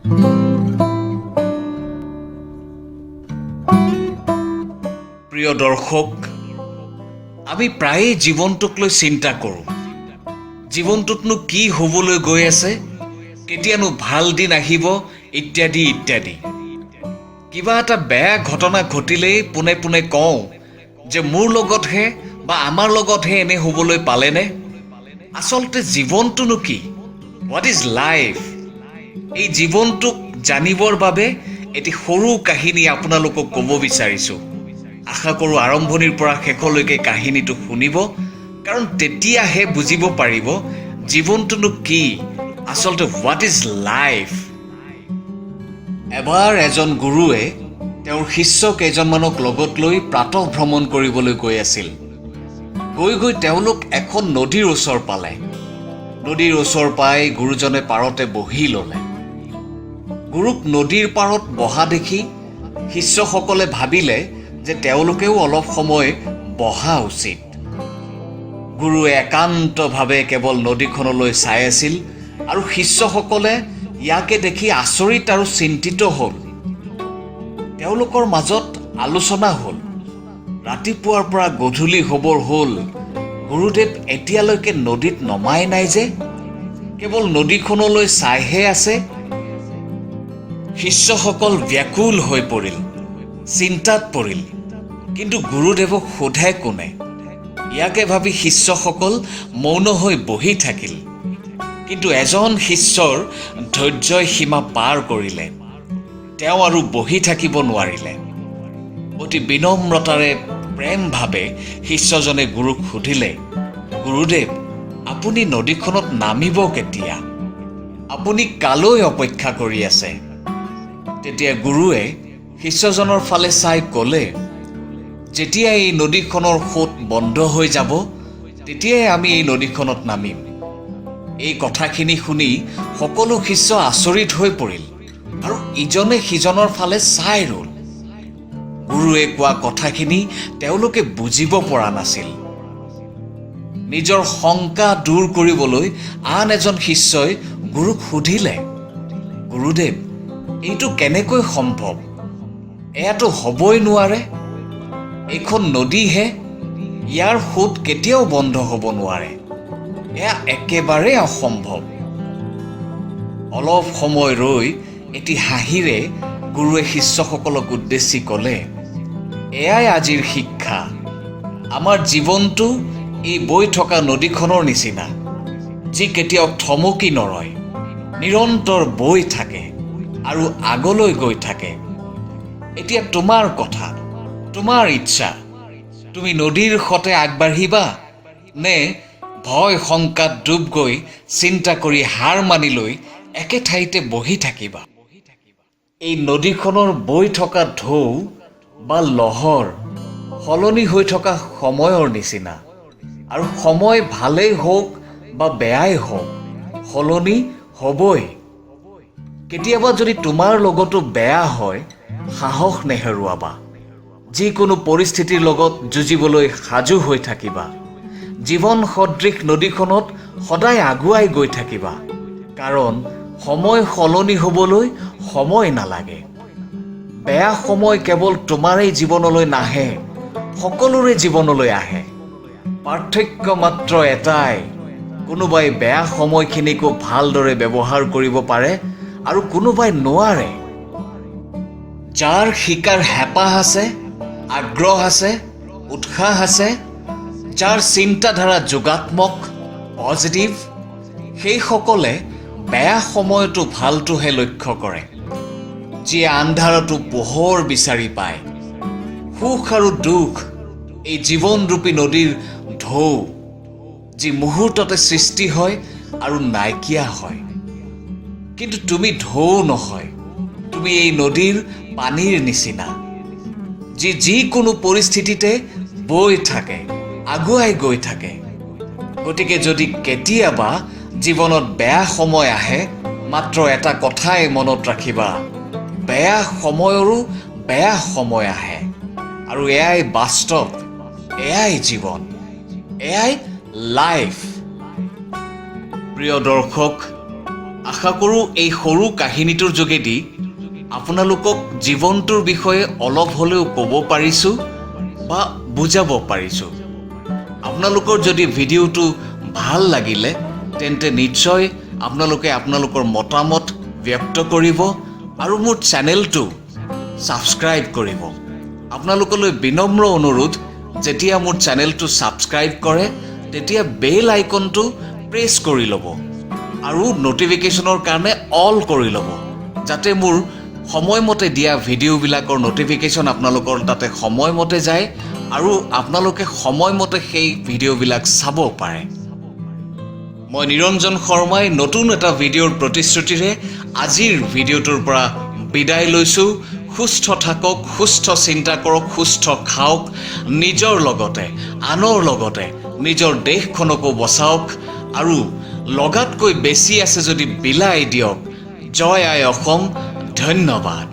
প্ৰিয় দৰ্শক, আমি প্ৰায়ে জীৱনটোক লৈ চিন্তা কৰোঁ। জীৱনটোতনো কি হ'বলৈ গৈ আছে, কেতিয়ানো ভাল দিন আহিব, ইত্যাদি ইত্যাদি। কিবা এটা বেয়া ঘটনা ঘটিলেই পোনে পোনে কওঁ যে মোৰ লগতহে বা আমাৰ লগতহে এনে হ'বলৈ পালেনে। আচলতে জীৱনটোনো কি? What is life? এই জীৱনটোক জানিবৰ বাবে এটি সৰু কাহিনী আপোনালোকক ক'ব বিচাৰিছোঁ। আশা কৰোঁ আৰম্ভণিৰ পৰা শেষলৈকে কাহিনীটো শুনিব, কাৰণ তেতিয়াহে বুজিব পাৰিব জীৱনটোনো কি, আচলতে what is life. এবাৰ এজন গুৰুৱে তেওঁৰ শিষ্য কেইজনমানক লগত লৈ প্ৰাতঃ ভ্ৰমণ কৰিবলৈ গৈ আছিল। গৈ গৈ তেওঁলোক এখন নদীৰ ওচৰ পালে। নদীৰ ওচৰ পাই গুৰুজনে পাৰতে বহি ল'লে। গুৰুক নদীৰ পাৰত বহা দেখি শিষ্যসকলে ভাবিলে যে তেওঁলোকেও অলপ সময় বহা উচিত। গুৰুৱে একান্তভাৱে কেৱল নদীখনলৈ চাই আছিল আৰু শিষ্যসকলে ইয়াকে দেখি আচৰিত আৰু চিন্তিত হ'ল। তেওঁলোকৰ মাজত আলোচনা হ'ল, ৰাতিপুৱাৰ পৰা গধূলি হ'বৰ হ'ল, গুৰুদেৱ এতিয়ালৈকে নদীত নমাই নাই যে, কেৱল নদীখনলৈ চাইহে আছে। শিষ্যসকল ব্যাকুল হৈ পৰিল, চিন্তাত পৰিল। কিন্তু গুৰুদেৱক সোধে কোনে? ইয়াকে ভাবি শিষ্যসকল মৌন হৈ বহি থাকিল। কিন্তু এজন শিষ্যৰ ধৈৰ্যই সীমা পাৰ কৰিলে। তেওঁ আৰু বহি থাকিব নোৱাৰিলে। অতি বিনম্ৰতাৰে, প্ৰেম ভাৱে শিষ্যজনে গুৰুক সুধিলে, "গুৰুদেৱ, আপুনি নদীখনত নামিব কেতিয়া? আপুনি কালৈ অপেক্ষা কৰি আছে?" তেতিয়া গুৰুৱে শিষ্যজনৰ ফালে চাই ক'লে, "যেতিয়া এই নদীখনৰ সোঁত বন্ধ হৈ যাব, তেতিয়াই আমি এই নদীখনত নামিম।" এই কথাখিনি শুনি সকলো শিষ্য আচৰিত হৈ পৰিল আৰু ইজনে সিজনৰ ফালে চাই ৰ'ল। গুৰুৱে কোৱা কথাখিনি তেওঁলোকে বুজিব পৰা নাছিল। নিজৰ শংকা দূৰ কৰিবলৈ আন এজন শিষ্যই গুৰুক সুধিলে, "গুৰুদেৱ, এইটো কেনেকৈ সম্ভৱ? এয়াতো হ'বই নোৱাৰে। এইখন নদীহে, ইয়াৰ সোঁত কেতিয়াও বন্ধ হ'ব নোৱাৰে। এয়া একেবাৰে অসম্ভৱ।" অলপ সময় ৰৈ এটি হাঁহিৰে গুৰুৱে শিষ্যসকলক উদ্দেশ্যি ক'লে, "এয়াই আজিৰ শিক্ষা। আমাৰ জীৱনটো এই বৈ থকা নদীখনৰ নিচিনা, যি কেতিয়াও থমকি নৰয়, নিৰন্তৰ বৈ থাকে আৰু আগলৈ গৈ থাকে। এতিয়া তোমাৰ কথা, তোমাৰ ইচ্ছা, তুমি নদীৰ সতে আগবাঢ়িবা নে ভয় শংকাত ডুব গৈ চিন্তা কৰি হাৰ মানি লৈ একে ঠাইতে বহি থাকিবা? এই নদীখনৰ বৈ থকা ঢৌ বা লহৰ সলনি হৈ থকা সময়ৰ নিচিনা আৰু সময় ভালেই হওক বা বেয়াই হওক, সলনি হ'বই। কেতিয়াবা যদি তোমাৰ লগতো বেয়া হয়, সাহস নেহেৰুৱাবা। যিকোনো পৰিস্থিতিৰ লগত যুঁজিবলৈ সাজু হৈ থাকিবা। জীৱন সদৃশ নদীখনত সদায় আগুৱাই গৈ থাকিবা, কাৰণ সময় সলনি হ'বলৈ সময় নালাগে। বেয়া সময় কেৱল তোমাৰেই জীৱনলৈ নাহে, সকলোৰে জীৱনলৈ আহে। পাৰ্থক্য মাত্ৰ এটাই, কোনোবাই বেয়া সময়খিনিকো ভালদৰে ব্যৱহাৰ কৰিব পাৰে আৰু কোনোবাই নোৱাৰে। যাৰ শিকাৰ হেঁপাহ আছে, আগ্ৰহ আছে, উৎসাহ আছে, যাৰ চিন্তাধাৰা যোগাত্মক, পজিটিভ, সেইসকলে বেয়া সময়তো ভালটোহে লক্ষ্য কৰে, যিয়ে আন্ধাৰতো পোহৰ বিচাৰি পায়। সুখ আৰু দুখ এই জীৱনৰূপী নদীৰ ঢৌ, যি মুহূৰ্ততে সৃষ্টি হয় আৰু নাইকিয়া হয়। কিন্তু তুমি ঢৌ নহয়, তুমি এই নদীৰ পানীৰ নিচিনা, যি যিকোনো পৰিস্থিতিতে বৈ থাকে, আগুৱাই গৈ থাকে। গতিকে যদি কেতিয়াবা জীৱনত বেয়া সময় আহে, মাত্ৰ এটা কথাই মনত ৰাখিবা, বেয়া সময়ৰো বেয়া সময় আহে আৰু এয়াই বাস্তৱ, এয়াই জীৱন, এয়াই লাইফ। প্ৰিয় দৰ্শক, আশা কৰোঁ আজিৰ এই কাহিনীটোৱে আপোনালোকক আশা কৰোঁ এই সৰু কাহিনীটোৰ যোগেদি আপোনালোকক জীৱনটোৰ বিষয়ে অলপ হ'লেও ক'ব পাৰিছোঁ বা বুজাব পাৰিছোঁ। আপোনালোকৰ যদি ভিডিঅ'টো ভাল লাগিলে, তেন্তে নিশ্চয় আপোনালোকে আপোনালোকৰ মতামত ব্যক্ত কৰিব আৰু মোৰ চেনেলটো ছাবস্ক্ৰাইব কৰিব। আপোনালোকলৈ বিনম্ৰ অনুৰোধ, যেতিয়া মোৰ চেনেলটো ছাবস্ক্ৰাইব কৰে, তেতিয়া বেল আইকনটো প্ৰেছ কৰি ল'ব আৰু ন'টিফিকেশ্যনৰ কাৰণে অল কৰি ল'ব, যাতে মোৰ সময়মতে দিয়া ভিডিঅ'বিলাকৰ ন'টিফিকেশ্যন আপোনালোকৰ তাতে সময়মতে যায় আৰু আপোনালোকে সময়মতে সেই ভিডিঅ'বিলাক চাব পাৰে। মই নিৰঞ্জন শৰ্মাই নতুন এটা ভিডিঅ'ৰ প্ৰতিশ্ৰুতিৰে আজিৰ ভিডিঅ'টোৰ পৰা বিদায় লৈছোঁ। সুস্থ থাকক, সুস্থ চিন্তা কৰক, সুস্থ খাওক, নিজৰ লগতে আনৰ লগতে নিজৰ দেশখনকো বচাওক আৰু লগাতকৈ বেছি আছে যদি বিলাই দিয়ক। জয় আই অসম। ধন্যবাদ।